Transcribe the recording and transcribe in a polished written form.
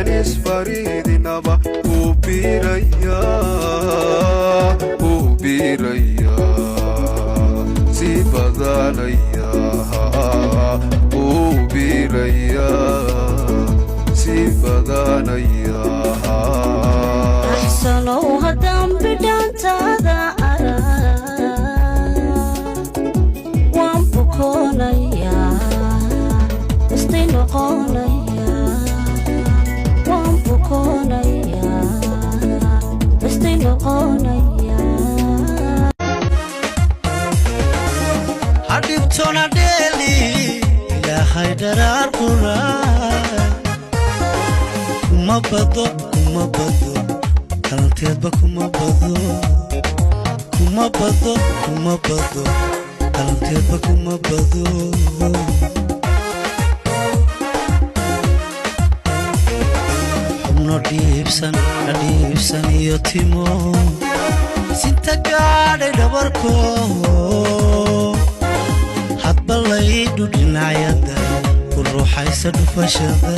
Dareen isfariidinaba uu biiraya, uu biiraya, sii badanaya, uu biiraya, sii badanaya. Axsanow, haddaan bidhaantaada arag, waan bukoonayaa, istay noqonayaa, waan bukoonayaa, istay noqonayaa. Hadhibtona dheeli, Ilaahay dharaar qura kuma bado, kuma bado, dhalanteedba kuma bado, kuma bado, kuma bado, dhalanteedba kuma bado. Xubno dhiibsan dhiibsan iyo timo sinta gaadhay dhabarko, hadba laydhu dhinacyada ku ruuxaysa dhufashada.